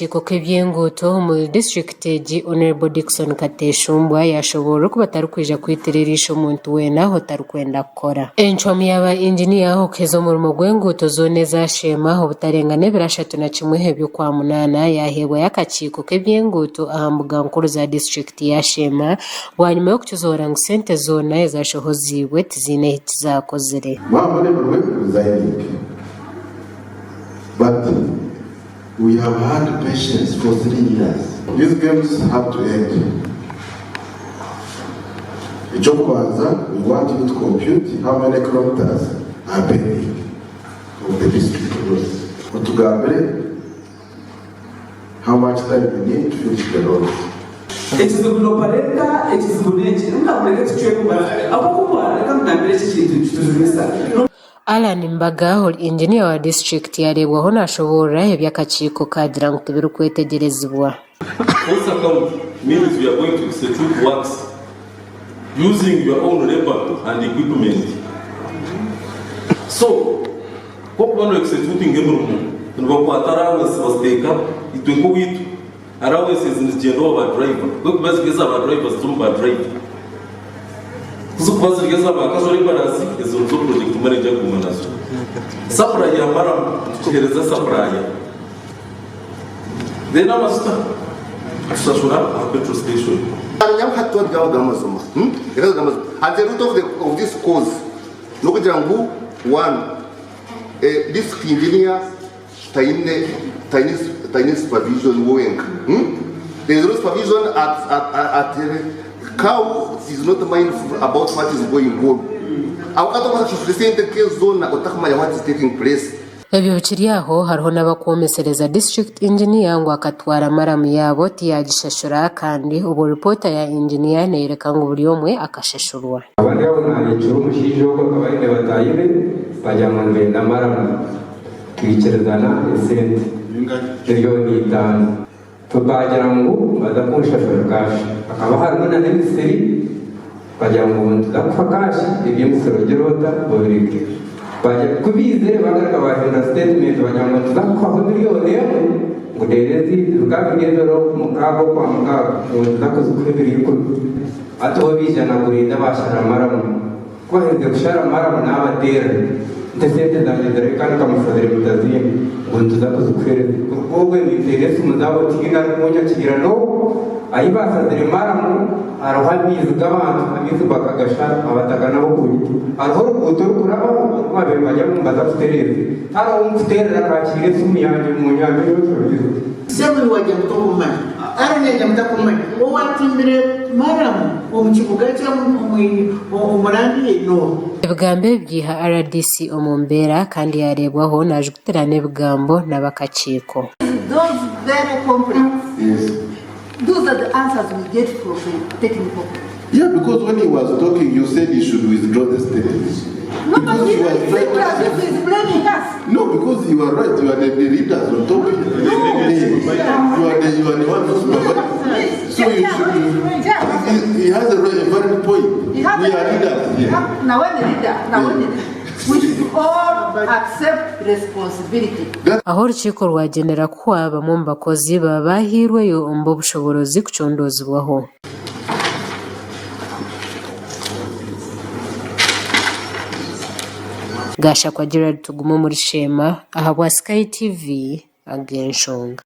akakiiko k'eby'enguuto omuri disiturikiti egi, Hon. Dickson Kateshumbwa yashoboorora oku batarikwija kwitira eriisho omuntu weena otarikwenda kukora. Encwamu ya ba inginiya okuheza omurimo gw'enguuto zoona eza Sheema obutarenga n'ebiro 31 eby'Okwamunaana yaheebwayo akakiiko k'eby'enguuto aha mbuga nkuru za disiturikiti ya Sheema bwanyima y'okukizoora ngu sente zoona ezashohoziibwe tiziine ahi tizakozire. Mwaba muremirwe resigning but we have had patience for 3 years. These games have to end. Ekyokubanza we want you to compute how many kilometres are pending of the district roads. Otugambire how much time you need to finish the roads. Ekizibu n'operator, ekizibu n'eki. Mureke tucwemu ahabw'okuba reka nkugambire eki ekintu nikitujumisa. Allan Mbaga ori Inginiya wa disiturikiti yareebwaho nashoboorora ebi akakiiko kaagira ngu tibirikwetegyerezibwa. Cost account means we are going to execute works using your own labour and equipment. So, ku orikuba no executinga emirimo, nibakwata allowance baziteeka itwe nk'owaitu, allowance ezi nizigyenda owa ba driver, ku erikuba ziri eza ba driver ziri omu ba driver. Ku zirikuba ziri eza ba casual labourers, ezo nizo project manager arikuguma nazo. Supply ya maramu nitugiheereza supplier. Then amajuta tushashura aha petrol station. At the root of, the, of this cause nokugira ngu one eh, this engineer taine taine taine supervision wenka hmm? there is no supervision at, at, at, at cow is not mindful about what is going on aho kati okushashura esente nk'ezona otakumanya what is taking place. Ebyo bikiri aho, hariho n'abakwomesereza District Engineer ngu akatwara maramu yaabo tiyagishashura kandi obwo ripoota ya Engineer neyoreka ngu buri omwe akashashurwa. Abandi abo naayekire omushaija ogwo akaba aine bataahi be bagira ngu nibenda maramu twikirizana esente miliyooni itaano. Baagira ngu nibaza kunshashura kaashi. Hakaba harimu na n'emisiri, bagira ngu nituza kukuha kaashi eby'emisiri ogire ota obireke. Bagira ku baizire baagaruka baahindura sitetimenti bagira ngu nituza kukuhaho miliyooni emwe ngu reero ezi bikaba biri ebiro mukaaga okwamukaaga ngu nituza kuzikuha ebiro ikumi. Hati bo baija na kurinda baashara maramu. Ku baaherize kushara maramu naabateerera nti esente zangye ziraahi kandi nkamushobire mutaziine ngu nituza kuzikuheereza. Kuruga obwe ninteera esimu zaabo tihaine arikunyakiira n'obu ahi baashazire maramu hariho amaizi g'abantu, amaizi bakagashara abataka n'ab'okunywa. Hariho oruguuto orukurabaho oru baabaire nibagira ngu nibaza kutereeza. Tihariho ou nkuteerera akakiira esimu yangye munyambe nyowe nshobize. Semuli wagira ngu tokumumanya, Aaron yagira ngu takumumanya, owatimbire maramu omu kibuga kye omu randi ye n'oha? Ebigambo ebi byiha rdc omu mbeera kandi yareebwaho najugutirana ebigambo n'ab'akakiiko. Those very complex. Yes. Those are the answers we get from the technical. Yeah, because when he was talking, you said he should withdraw the statement. No, but Because he you was it trying seems as if he's blaming us. No, because you are right. You are the, the leaders on top. No. You are the you are the ones who supervise. So you should. He, he has a, right, a valid point. He has we a- are leaders here. Now when the leader, now when the leader, we should all accept responsibility. Aho orukiiko rwagyendera kuhwa, bamwe omu bakozi baba bahairweyo omu b'obushoboorozi kucondoozibwaho. Gashakwa Gerald Tugume omuri Sheema ahabwa Sky TV ag'enshonga.